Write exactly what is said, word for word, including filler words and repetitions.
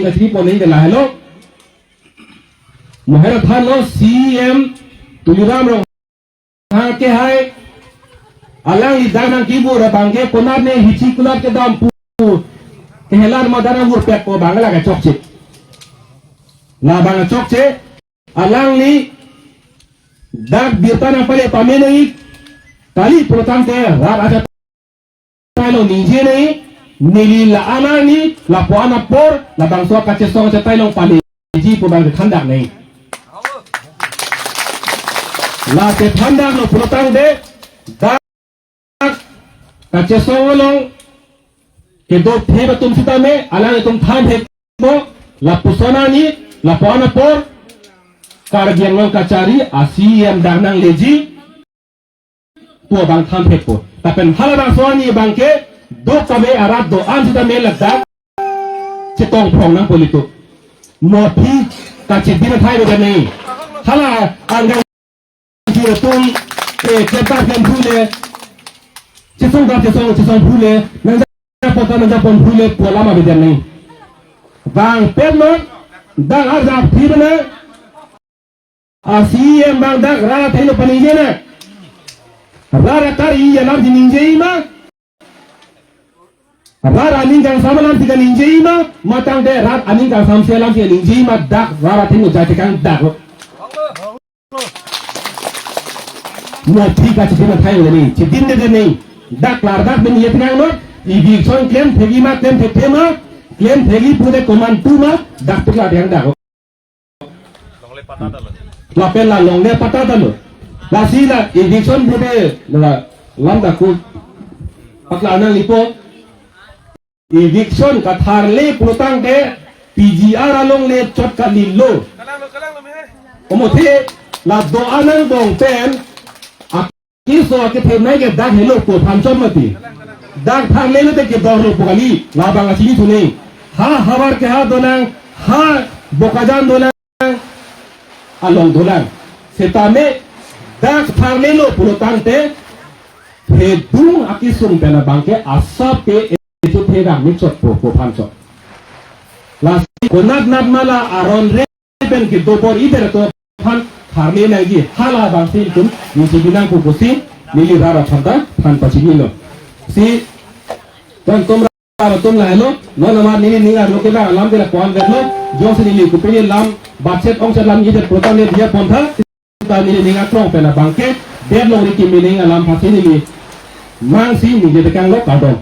kachiri pon nangji lahelo. Moher thanlo C E M Tuliram Ronghang ke hai alangli dak nangkebur abang ke konat ne hichi kulat kedam pu kehelar ma dak nangburpet pu abang la kachokche. Labang chokche alangli dak birta nangpale pame nangji kali pulotangte rat aja tailo ningje nangji, neli la-an arni, lapu-an apor, labangso kachesong chetai along paleji pu abang kethandak nangji. La kethandaklo pulotangte, dak kachesong along kedopthip atum sitame, alanglitum thanthekpo, lapuson arni, lapu-an apor, Karbi Anglong kachari, a C E M dak nangleji, pu abang thanthekpo. Lapen halabangso arni abang ke, do kave arat do-an sitame ladak chetongphrong nangpo ilitum. Mo aphi kachedin athai beda nangji. Hala anggang atum, eh, kepar kemphu le, chesong dap chesong, chesong phu le, nangja pota nangja pon phu le, pu alam abeda nangji. Bang pet non, dak arjap phi bena, a C E M abang dak rat athengno paningje nang. Rat atar-i alamsi ningjeji ma? Rat aning kangsam alamsi kaningjeji ma? Matangte rat aning kangsamse alamsi kaningjeji ma? Dak rat athengno jai tekang dak. Mo aphi kachedin athai nangji, chedindedet nangji. Dak klardak pen ningje tekang non, eviction klemthekji ma, klemthekthe ma, klemthekji pute komantu ma, dak pik la tekang dak. Lapen la longle patta tanglo. Lasi la eviction pute la lam dak ko pakla nanglipo. Eviction katharle pulotangte P G R along le chot kalilo. Omo athe la do-an angbong pen a keso akethenei ke dak helo pu aphan chot mati. Dak tharlelote kedorlo pu kali, labang achinithu nangji. Ha havar keha donang, ha Bokajan donang, along donang. Setame dak tharlelo pulotangte, thedung akesung pen abang ke asap ke etu thedang ni chotpo pu aphan chot. Lasi konat nat ma la aron re pen kedo bor-idet atum aphan tharle nangji, halabangsi ilitum ningje binang pu pusi neli rat aphan ta than pachinilo. Si ton tom rat atum lahelo, non amat neli ning arlo ke bang alam ke la ko-an detlo, jongsi neli kopine lam batchet ongchet lam-idet pulotangte diya pontha, ta neli ning aklong pen abang ke, det longri kimi ning alam aphansi neli mangsi ningje tekanglo, kardom.